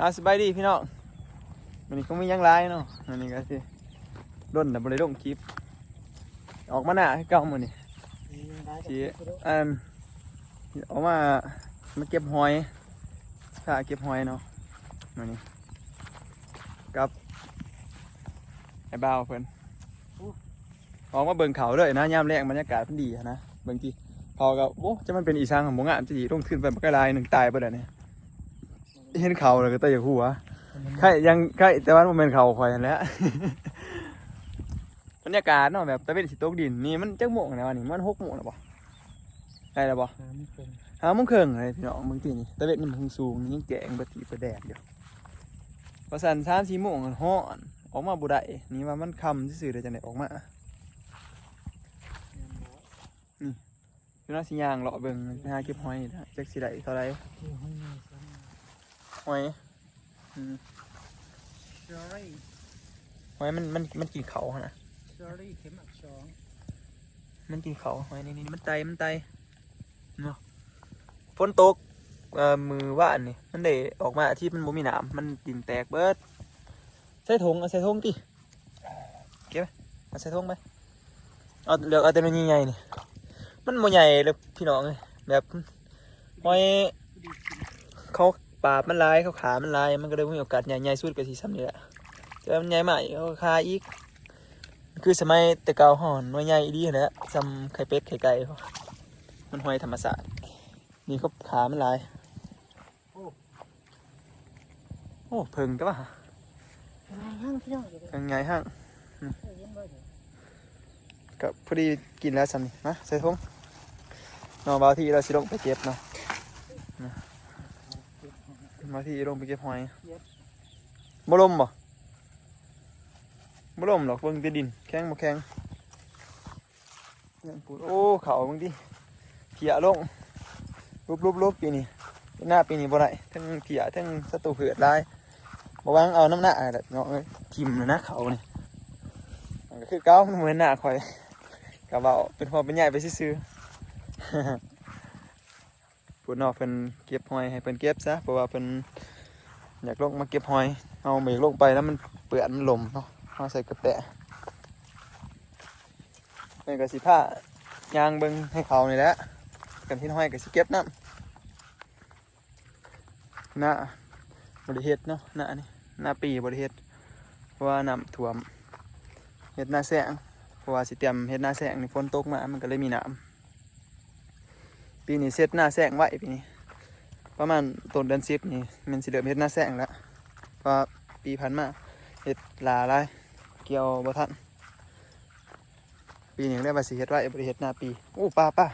ອາ ສະບາຍດີພີ່ນ້ອງ ມື້ນີ້ກໍມີຫຍັງຫຼາຍເນາະ ມື້ນີ້ກໍຊິດົນແລ້ວບໍ່ໄດ້ລົງຄລິບ ອອກມາໜ້າຄືເກົ່າມື້ນີ້ ຊິ ອັນ ອອກມາ ມາເກັບຫອຍ ພາເກັບຫອຍເນາະ ມື້ນີ້ ກັບອ້າຍບ່າວເພິ່ນ ອອກມາເບິ່ງເຂົາເລີຍນະ ຍາມແລງບັນຍາກາດມັນດີຫັ້ນນະ ເບິ່ງຕິ ເຂົາກໍ ໂອ້ ຈັກມັນເປັນອີ່ສັງ ບໍ່ງາມ ຊິລົງທຶນໄປບັກຫຼາຍໜຶ່ງ ຕາຍເບິດແລ້ວນີ້ ເຫັນເຂົາແລ້ວກໍຕາຢາກຫົວ ໄຄຍັງໄຄ ແຕ່ວ່າມັນບໍ່ແມ່ນເຂົາຂ້ອຍຫັ້ນແຫຼະ ບັນຍາກາດເນາະ ແບບຕາເວັນຊິຕົກດິນ ນີ້ມັນຈັກໂມງແລ້ວນີ້ ມັນຫົກໂມງແລ້ວບໍ່ ໃກ້ແລ້ວບໍ່ ຫ້າໂມງເຄິ່ງ ຫ້າໂມງເຄິ່ງເລີຍພີ່ນ້ອງ ເບິ່ງຕິນີ້ ຕາເວັນຍັງບໍ່ສູງ ຍັງແຈ້ງເບິດທີ່ເປີດແດດຢູ່ ວ່າຊັ້ນ ສາມສີ່ໂມງ ຮ້ອນ ອອກມາບໍ່ໄດ້ ນີ້ວ່າມັນຄ່ຳຊື່ໆ ເດ້ ຈັ່ງໄດ້ອອກມາ ນີ້ ຢູ່ນະ ຊິຍ່າງເລາະເບິ່ງ ໄປຫາເກັບຫອຍນີ້ລະ ຈັກຊິໄດ້ເທົ່າໃດ ເກັບຫອຍ ຫອຍ ອືມ ຫອຍມັນ ມັນ ມັນກິນເຂົ້າຫັ້ນນະ ມັນກິນເຂົ້າ ຫອຍນີ້ ນີ້ ມັນໄຕ່ ມັນໄຕ່ເນາະ ຝົນຕົກ ເອີ ມື້ວານນີ້ ມັນໄດ້ອອກມາ ອາທິດມັນບໍ່ມີນ້ຳ ມັນດິນແຕກເບິດ ໃສ່ຖົງ ເອົາໃສ່ຖົງຕິ ເກັບໄປ ເອົາໃສ່ຖົງໄປ ເອົາ ເລືອກເອົາແຕ່ໜ່ວຍໃຫຍ່ໆນີ້ ມັນບໍ່ໃຫຍ່ເລີຍພີ່ນ້ອງເອີຍ ແບບ ຫອຍ ເຂົາປາບມັນຫຼາຍ ເຂົາຂ້າມັນຫຼາຍ ມັນກໍເລີຍບໍ່ມີໂອກາດໃຫຍ່ ໃຫຍ່ສຸດກໍຊິສ່ຳນີ້ແຫຼະ ແຕ່ວ່າມັນໃຫຍ່ມາອີກ ເຂົາກໍຂ້າອີກ ຄືສະໄໝແຕ່ເກົ່າເຮົາ ໜ່ວຍໃຫຍ່ອີ່ຫຼີຫັ້ນແຫຼະ ສ່ຳໄຂ່ເປັດໄຂ່ໄກ່ ມັນຫອຍທຳມະຊາດ ນີ້ເຂົາຂ້າມັນຫຼາຍ ໂອ້ ເພິ່ງແຕ່ວ່າ ງ່າຍຮັ່ງພີ່ນ້ອງ ເພິ່ງງ່າຍຮັ່ງ ອືມ ເອີ ເຫັນບໍ່ ກໍພໍດີກິນແລ້ວສ່ຳນີ້ ມາໃສ່ຖົງເນາະ ບ່າວທີລາວຊິລົງໄປເກັບເນາະ ບ່າວທີລົງໄປເກັບຫອຍ ບໍ່ລົມບໍ່ ບໍ່ລົມດອກ ເບິ່ງແຕ່ດິນ ແຂງບໍ່ແຂງ. ໂອ້ ເຂົ້າເບິ່ງຕິ ເພຍລົງ ຫຼຸບໆໆ ປີນີ້ ນາປີນີ້ບໍ່ໄດ້ ທັງເພຍ ທັງສັດຕູພືດຫຼາຍ ບໍ່ຫວັງເອົານຳນາແຫຼະພີ່ນ້ອງເອີຍ ຖິ້ມແລ້ວນະເຂົ້ານີ້ ມັນກໍຄືເກົ່າ ມັນບໍ່ແມ່ນນາຂ້ອຍ ກໍເວົ້າເປັນຫ່ວງເປັນໃຍໄປຊື່ໆ. ພຸ້ນເນາະ ເພິ່ນເກັບຫອຍໃຫ້ເພິ່ນເກັບຊະ ເພາະວ່າເພິ່ນຢາກລົງມາເກັບຫອຍ ເຮົາບໍ່ຢາກລົງໄປນຳ ມັນເປື້ອນ ມັນລົມເນາະ ເຮົາໃສ່ກະແຕ ແມ່ນກໍຊິພາຍ່າງເບິ່ງໃຫ້ເຂົານີ້ແຫຼະ ຄັນເຫັນຫອຍກໍຊິເກັບນຳ ນາບໍ່ໄດ້ເຮັດເນາະ ນານີ້ ນາປີບໍ່ໄດ້ເຮັດ ເພາະວ່ານ້ຳຖ້ວມ ເຮັດນາແຊງ ເພາະວ່າຊິຕຽມເຮັດນາແຊງນີ້ ຝົນຕົກມາມັນກໍເລີຍມີນ້ຳ. ປີນີ້ເຊັດນາແຊງໄວ້ ປີນີ້ປະມານຕົ້ນເດືອນສິບນີ້ແມ່ນຊິເລີ່ມເຮັດນາແຊງແລ້ວ ເພາະວ່າປີຜ່ານມາເຮັດຫຼ້າຫຼາຍ ກ່ຽວບໍ່ທັນ ປີນີ້ເລີຍວ່າຊິເຮັດໄວ້ ບໍ່ໄດ້ເຮັດນາປີ. ໂອ້ ປາ ປາ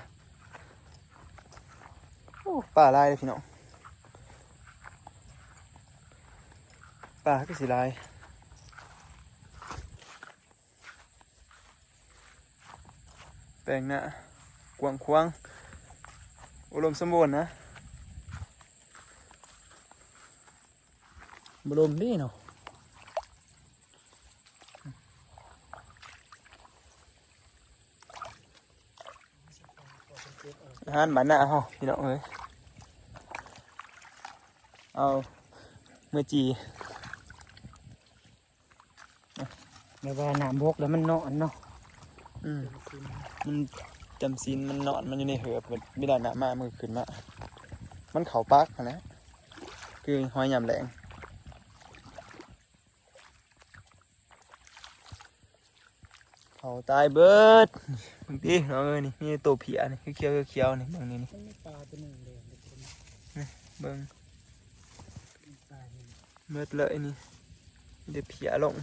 ໂອ້ ປາຫຼາຍເດ້ພີ່ນ້ອງ ປາຄືຊິຫຼາຍ. ແປງນາກວ້າງຂວາງ ອຸດົມສົມບູນນະ ອຸດົມດີເນາະ ອາຫານບ້ານນາເຮົາ ພີ່ນ້ອງເອີຍ ເອົາເມືອຈີ່. ແບບວ່ານ້ຳບົກແລ້ວມັນນອນເນາະ ອືມ ມັນຈຳສິນ ມັນນອນ ມັນຢູ່ໃນເຫືອບ ເວລານ້ຳມາມັນກໍຂຶ້ນມາ ມັນເຂົ້າປາກຫັ້ນແຫຼະ ຄືຫອຍຍາມແລ້ງ ເຂົ້າຕາຍເບິດ ເບິ່ງຕິນ້ອງເອີຍ ນີ້ມີແຕ່ໂຕເພຍນີ້ ຂຽວໆ ຂຽວໆ ນີ້ ເບິ່ງນີ້ ນີ້ ມັນມີປາຕົວໜຶ່ງເດ້ ນີ້ ເບິ່ງ ປານີ້ ເບິດເລີຍນີ້ ມີແຕ່ເພຍລົງ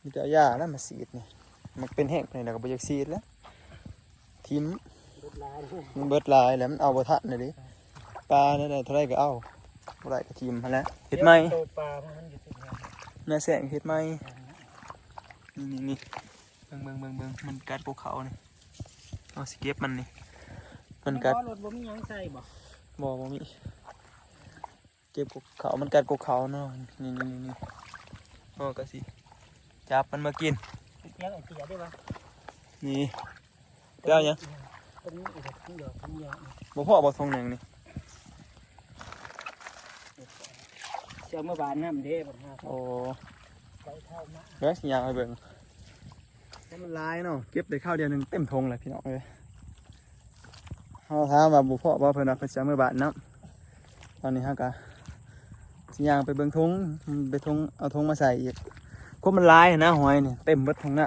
ມີແຕ່ເອົາຢາແລ້ວມາສີດນີ້ ມັນເປັນແຫ້ງປານນີ້ແລ້ວກໍບໍ່ຢາກສີດແລ້ວ ຖິ້ມ ເບິດຫຼາຍ ມັນເບິດຫຼາຍແລ້ວ ມັນເອົາບໍ່ທັນແລ້ວເດ້ ປາແນວໃດເທົ່າໃດກໍເອົາ ບໍ່ໄດ້ກໍຖິ້ມຫັ້ນແຫຼະ ເຮັດໃໝ່ ໂຕປາມັນຢູ່ທີ່ນັ້ນ ນາແຊງເຮັດໃໝ່ ນີ້ໆໆ ເບິ່ງໆໆໆ ມັນກັດກົກເຂົານີ້ ເຮົາຊິເກັບມັນນີ້ ມັນກັດ ບໍ່ ລົດບໍ່ມີຫຍັງໃສ່ບໍ່? ບໍ່ ບໍ່ມີ ເກັບກົກເຂົາ ມັນກັດກົກເຂົາເນາະ ນີ້ໆໆ ເຮົາກໍຊິຈັບມັນມາກິນ ເກັບໄອ້ເພຍໄດ້ບໍ່? ນີ້ ໄປເອົາຫຍັງ? ຕົງນີ້ອີກ ທັງດອກທັງຍອດນີ້ ບໍ່ພໍບໍ່ ຖົງໜຶ່ງນີ້ ເອົາມາບາດນຳເດ້ ບັດຫາ ໂອ້ ໄປເຂົ້າມາ ເດີ ຊິຍ່າງໄປເບິ່ງ ມັນຫຼາຍເນາະ ເກັບໄດ້ຄາວດຽວໜຶ່ງເຕັມຖົງເລີຍພີ່ນ້ອງເອີຍ. ເຮົາຖາມວ່າບໍ່ພໍບໍ່ ເພິ່ນວ່າເພິ່ນຊິເອົາມາບາດນຳ. ຕອນນີ້ເຮົາກະຊິຍ່າງໄປເບິ່ງຖົງ ໄປຖົງ ເອົາຖົງມາໃສ່ອີກ ຄົນມັນຫຼາຍຫັ້ນນະ ຫອຍນີ້ເຕັມເບິດທົ່ງນາ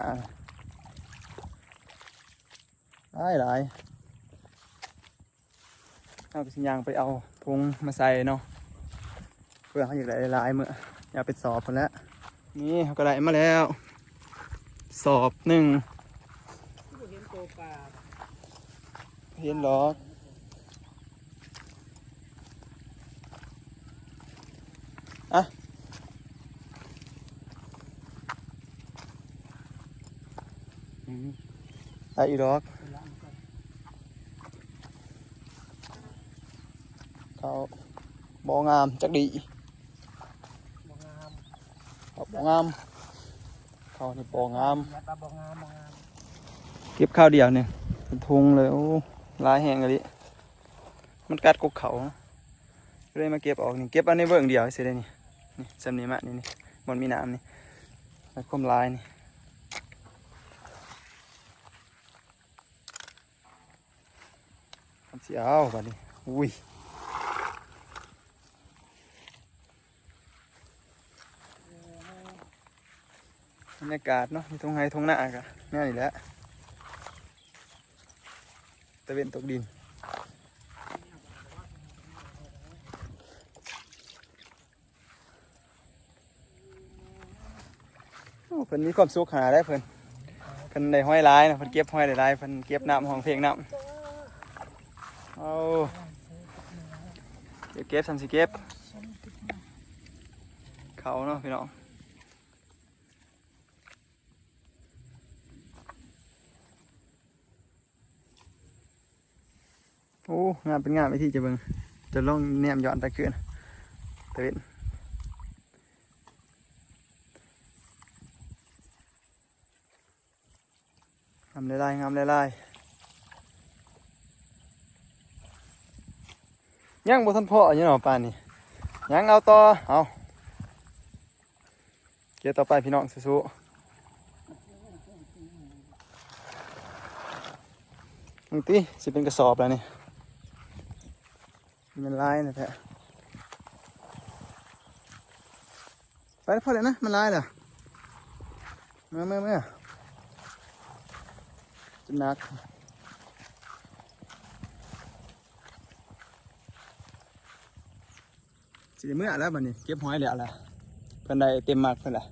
ຫຼາຍໆ. ເຮົາກະຊິຍ່າງໄປເອົາຖົງມາໃສ່ເນາະ ເພື່ອເຮົາຢາກໄດ້ຫຼາຍໆ ມື້ ຢາກເປັນສອບພຸ້ນແຫຼະ. ນີ້ເຮົາກະໄດ້ມາແລ້ວສອບໜຶ່ງ ບໍ່ເຫັນໂຕປາ ເຫັນດອກ. ອ່ະ ອືມ ໄດ້ອີກດອກ ເຂົ້າບໍ່ງາມຈັກດີ ບໍ່ງາມ ເຂົ້າບໍ່ງາມ ເຂົ້ານີ້ບໍ່ງາມ ເກັບຄາວດຽວນີ້ເປັນຖົງເລີຍ. ໂອ້ ຫຼາຍແຮງອີ່ຫຼີ ມັນກັດກົກເຂົ້າ ເລີຍມາເກັບອອກນີ້ ເກັບເອົາໃນເບິ່ງດຽວຊິໄດ້ນີ້ ນີ້ ສ່ຳນີ້ມານີ້ ນີ້ ບ່ອນມີນ້ຳນີ້ ແລ້ວຄວາມຫຼາຍນີ້ ມັນຊິເອົາບາດນີ້ ອຸ້ຍ ບັນຍາກາດເນາະ ຢູ່ທົ່ງໄຮ່ທົ່ງນາກະແນວນີ້ແຫຼະ ຕາເວັນຕົກດິນ. ໂອ້ ເພິ່ນມີຄວາມສຸກຂະໜາດໃດເພິ່ນ ເພິ່ນໄດ້ຫອຍຫຼາຍນະ ເພິ່ນເກັບຫອຍໄດ້ຫຼາຍ ເພິ່ນເກັບນ້ຳ ຮ້ອງເພງນ້ຳ. ໂອ້ ເກັບ ເກັບ ຊັ້ນຊິເກັບເຂົ້າເນາະພີ່ນ້ອງ. ໂອ້ ງາມເປັນງາມ ວິທີຈະເບິ່ງ ຈະລອງແນມຍ້ອນຕາຄືນ ຕາເວັນ ງາມຫຼາຍໆ ງາມຫຼາຍໆ. ຍັງບໍ່ທັນພໍຢູ່ເນາະ ປານນີ້ ຍັງເອົາຕໍ່ ເອົາ. ເກັບຕໍ່ໄປພີ່ນ້ອງ ສູ້ໆ ເບິ່ງຕິ ຊິເປັນກະສອບແລ້ວນີ້ ມັນຫຼາຍແທ້ໆ. ໄປ ພໍແລ້ວນະ ມັນຫຼາຍແລ້ວ ເມືອ ເມືອ ເມືອ ຈົນໜັກ. ຊິໄດ້ເມືອແລ້ວບັດນີ້ ເກັບຫອຍແລ້ວລະ ເພິ່ນໄດ້ເຕັມໝັກເພິ່ນລະ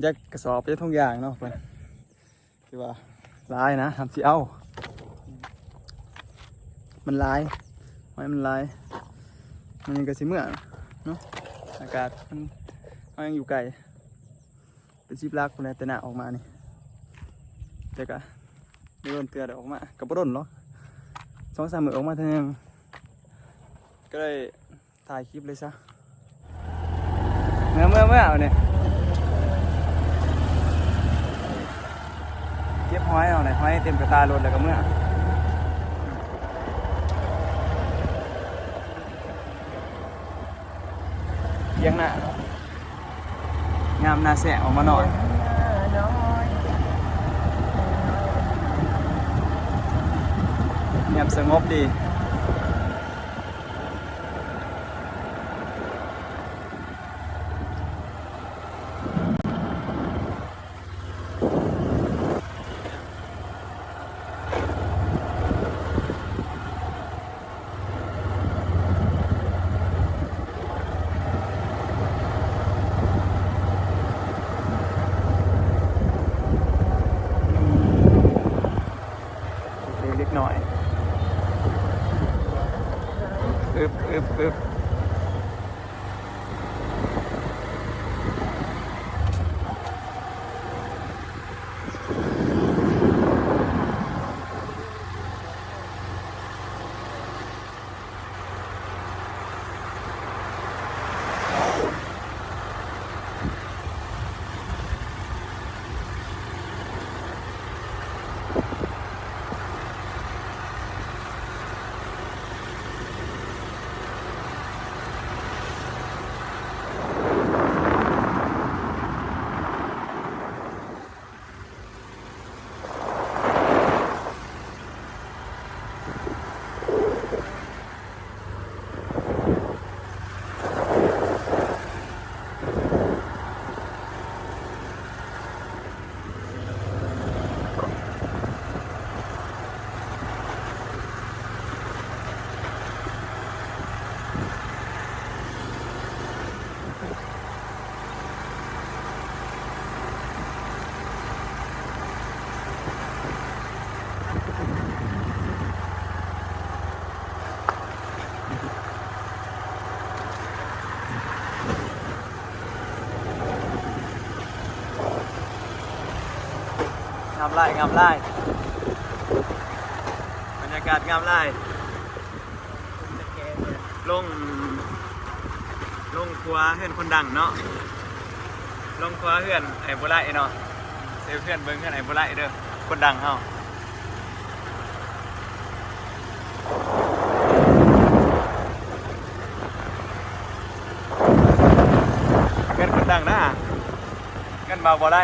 ຈັກກະສອບ ຈັກຖົງຢາງເນາະ ເພິ່ນ ຖືວ່າຫຼາຍນະ ທຳຊິເອົາ ມັນຫຼາຍ ຫອຍມັນຫຼາຍ. ມື້ນີ້ກະຊິເມືອເນາະ ອາກາດມັນ ເຮົາຍັງຢູ່ໄກ ເປັນສິບຫຼັກພຸ້ນແຫຼະ ແຕ່ໜ້າອອກມານີ້ ແຕ່ກະບໍ່ດົນເທື່ອໄດ້ອອກມາ ກະບໍ່ດົນຫຼອກ ສອງສາມມື້ອອກມາເທື່ອໜຶ່ງ ກະເລີຍຖ່າຍຄລິບເລີຍຊະ. ເມືອ ເມືອ ເມືອ ບາດນີ້ ເກັບຫອຍເອົາ ໄດ້ຫອຍເຕັມກະຕ່າລົດແລ້ວກະເມືອ. ທຽງນາເນາະ ຍາມນາແຊະອອກມານອນ ງຽບສະຫງົບດີ. ເລັກໆ ນ້ອຍໆ ອຶບ ອຶບ ອຶບ. ເ ງາມຫຼາຍ ງາມຫຼາຍ ບັນຍາກາດງາມຫຼາຍ. ລົງ ລົງຄົວເຮືອນຄົນດັງເນາະ ລົງຄົວເຮືອນໄອ້ບໍ່ໄຫຼເນາະ ເຊວເພື່ອນເບິ່ງເຮືອນໄອ້ບໍ່ໄຫຼເດີ ຄົນດັງເຮົາ. ເຮືອນຄົນດັງນະ ເຮືອນບ່າວບໍ່ໄຫຼ.